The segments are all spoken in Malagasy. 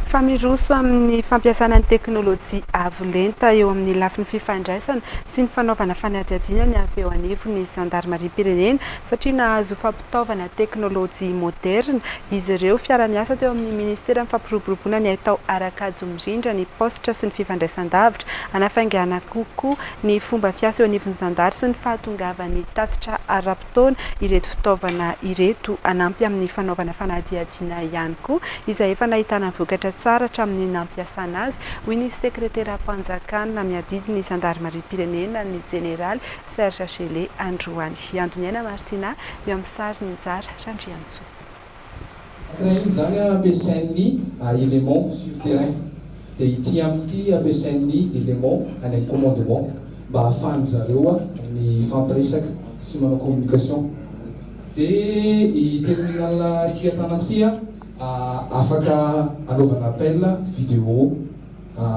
Fa miroso amin'ny fampiasana ny teknolojia avo lenta eo amin'ny lafiny fifandraisana sy ny fanaovana fanadihadiana ny avy eo anivon'ny zandarimariam-pirenena satria nahazo fampitaovana teknolojia moderina izy ireo. Fiara-miasa teo amin'ny ministeran'ny fampiroboroboana ny haitao ara-kajy mirindra ny paositra sy ny fifandraisan-davitra hanafaingana kokoa ny fomba fiasa eo anivon'ny zandary sy ny fahatongavan'ny tatitra ara-potoana ireto fitaovana ireto. Hanampy amin'ny fanaovana fanadihadiana ihany koa izay efa nahitana vokatra tsara hatramin'ny nampiasana azy, hoy ny sekreteram-panjakana miadidy ny zandarimariam-pirenena, ny jeneraly Serge Gellé androany. Andoniaina Martina eo amin'ny sarin'i Njara Randriantsoa. Anankiray iny izany ampiasain'ny élément sur terrain, dia ity amiko ity ampiasain'ny élément any amin'ny commandement mba ahafahan-dry zareo mifampiresaka sy manao communication. Dia i terminal ity an-tanako ity afaka anaovana appel vidéo,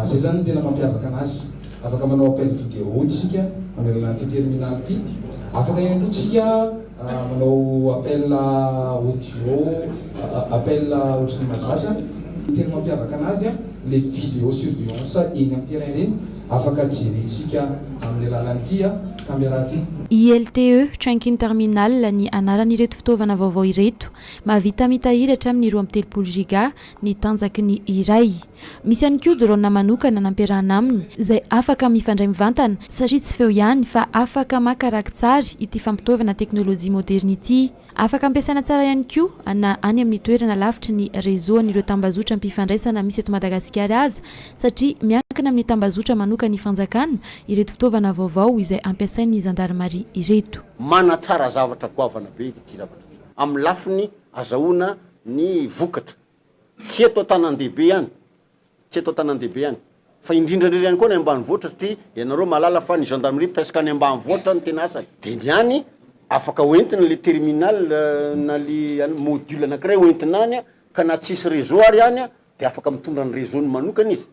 izay izany no tena mampiavaka anazy, afaka manao appel vidéo isika amin'ny alalan'ity terminal ity, afaka ihany koa tsika manao appel audio, appel ohatran'ny mahazatra, ny tena mampiavaka anazy le vidéo surveillance eny amin'ny terrain ireny afaka jerentsika amin'ny alalan'ity caméra ity. ILTE, Trunking Terminal, ny anaran'ireto fitaovana vaovao ireto. Mahavita mitahiry hatramin'ny 32 giga ny tanjaky ny iray. Misy ihany koa drone manokana nampiarahana aminy izay afaka mifandray mivantana satria tsy feo ihany fa afaka maka rakitsary ity fampitaovana teknolojia moderina ity. Afaka ampiasaina tsara ihany koa na any amin'ny toerana lavitry ny réseau an'ireo tambazotram-pifandraisana misy eto Madagasikara aza satria miankina amin'ny tambazotra manokan'ny fanjakana ireto fitaovana vaovao izay ampiasain'ny zandarimaria ireto. Manatsara zavatra goavana be ity zavatra ity amin'ny lafiny azahoana ny vokatra. Tsy eto an-tanàn-dehibe ihany, tsy eto an-tanàn-dehibe ihany, fa indrindra indrindra ihany koa any ambanivohitra satria ianareo mahalala fa ny gendarmerie presque any ambanivohitra no tena asany. Dia ny any afaka hoentina le terminal na le module anankiray hoentina any ka na tsisy réseau ary any dia afaka mitondra ny réseau-ny manokana izy.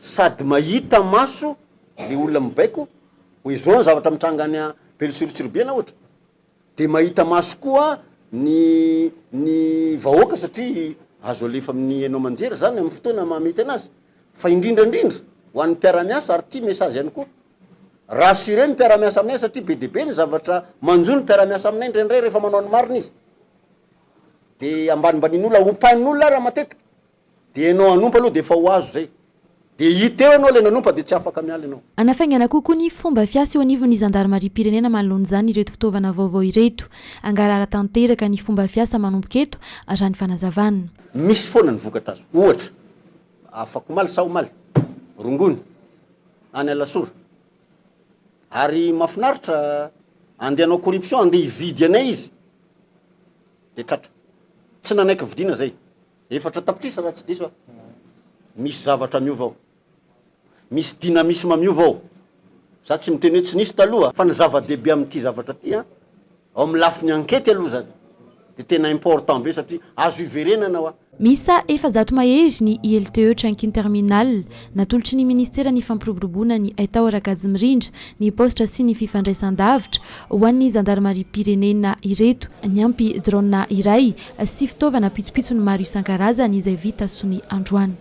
Sady mahita maso le olona mibaiko hoe zao ny zavatra mitranga any Belo-sur-Tsiribihina ohatra. Dia mahita maso koa ny ny vahoaka satria azo alefa amin'ny haino aman-jery izany amin'ny fotoana mahamety anazy. Fa indrindra indrindra ho an'ny mpiara-miasa ary ity message ihany koa, rassurer ny mpiara-miasa aminay satria be dia be ny zavatra manjo ny mpiara-miasa aminay indraindray rehefa manao ny marina izy. Dia ambanimbanian'olona, ompain'olona ary matetika. Dia ianao hanompa aloha dia efa ho azo izay. Dia hita eo ianao ilay nanompa dia tsy afaka miala ianao. Hanafaingana kokoa ny fomba fiasa eo anivon'ny zandarimariam-pirenena manoloana izany ireto fitaovana vaovao ireto. Hangarahara tanteraka ny fomba fiasa manomboka eto, raha ny fanazavana. Misy foana ny vokatra azo. Ohatra, afakomaly sa omaly, rongony, any Alasora. Ary mahafinaritra, andeha hanao corruption, andeha hividy anay izy, dia tratra. Tsy nanaiky vidiana izay. 4 tapitrisa raha tsy diso aho. Misy zavatra miova ao. Misy dynamisme miova ao. Za tsy miteny hoe tsy nisy taloha fa ny zava-dehibe amin'ity zavatra ity an, ao amin'ny lafiny ankety aloha zany de tena important be satria azo iverenana hoa. Miisa 400 mahery ny ILTE Trunking Terminal natolotry ny Ministeran'ny Fampiroboroboana ny Haitao ara-kajy mirindra, ny paositra sy ny fifandraisan-davitra ho an'ny zandarimariam-pirenena ireto, niampy drone iray sy fitaovana pitsopitsony maro isan-karazany izay vita sonia androany.